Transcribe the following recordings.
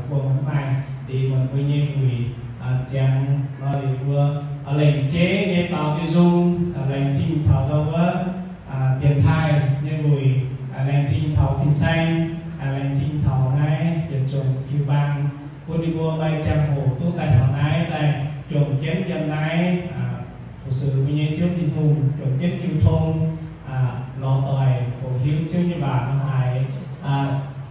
Buangh maiv maaih, dingc muonz mbuo nyei wuic ziangx nor, liuz mbuo lengc jeiv nyei baaux diuh nzung, laengz zingh taux ndau wuov dienx taaih nyei wuic, laengz zingh taux fin-saeng, laengz zingh taux naaiv yietc zungv jiu-baang, bun ninh mbuo maaih ziangh hoc duqv daaih taux naaiv daaih juangc jienv yiem naaiv fu-sux mbuo nyei Ziouv Tin-Hungh, juangc jienv jiu tong, lorz doic hoqc hiuv Ziouv nyei waac nor haaix.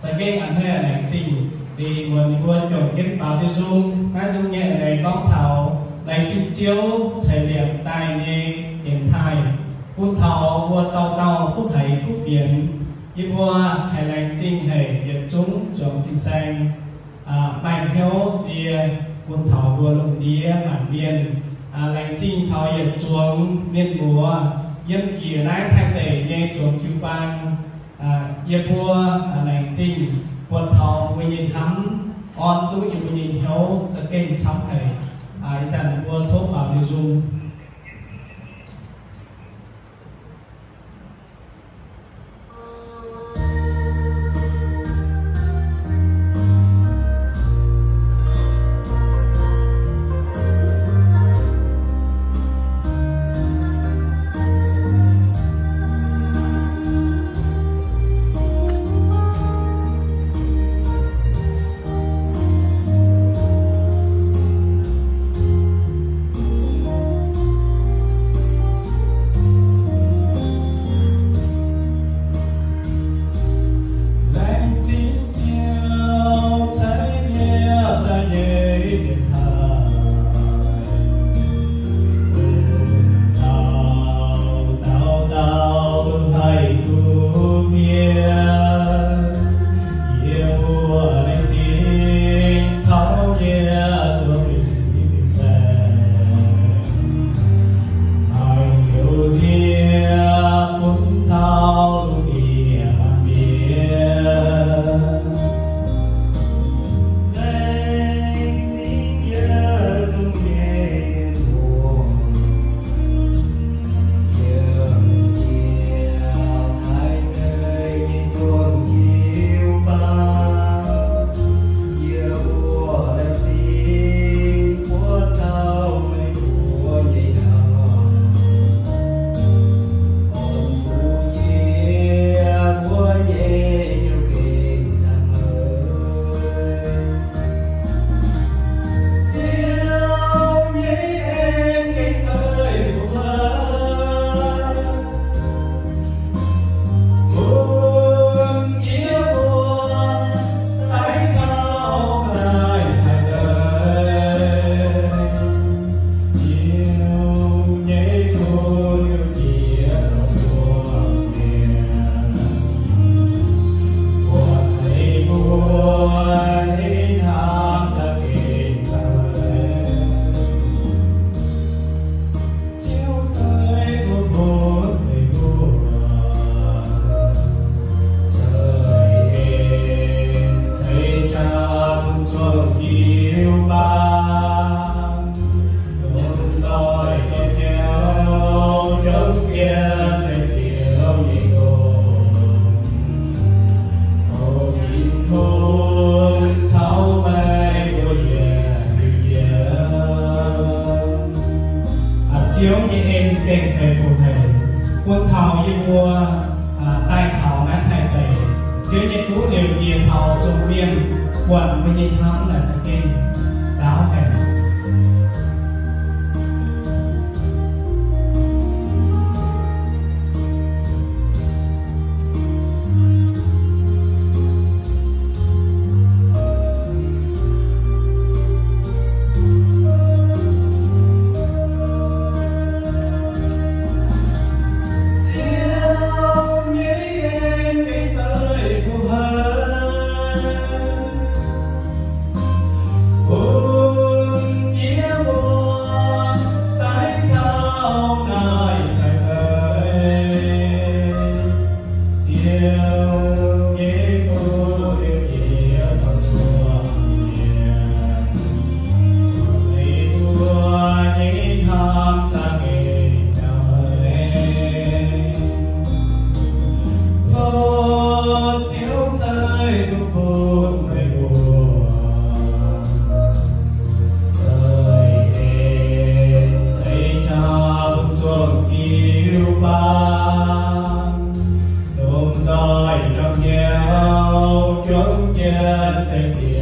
Za'gengh a'hneiv laengz zingh, dingc muonz ninh mbuo juangc jienv baaux diuh nzung. Naaiv nzung nyei a'hneiv gorngv taux laengz zingh Ziouv ceix liepc daaih nyei dienx taaih, bun taux mbuo dauh dauh duqv haiz duqv fienx. Yie mbuo haiz laengz zingh haic yietc zungv zuangx fin-saeng maaih hnyouv sie bun taux mbuo lungh ndiev maanc mienh. Laengz zingh taux yietc zuangx mienh muoz yiem njiec naaiv Taiv deic nyei zuangx jiu-baang. Yie mbuo laengz zingh buatc taux mbuo nyei hnamv, orn duqv yie mbuo nyei hnyouv za'gengh camv haic. Ih zanc mbuo tov baaux diuh nzung. Ziouv nyei en gengh faix-fun haic, bun taux yie mbuo daaih taux naaiv Taiv deic. Ziouv nyei fuqv liouc njiec taux zuangx mienh, buatc mbuo nyei hnamv naaic za'gengh ndaauv haic. jienv ceng zic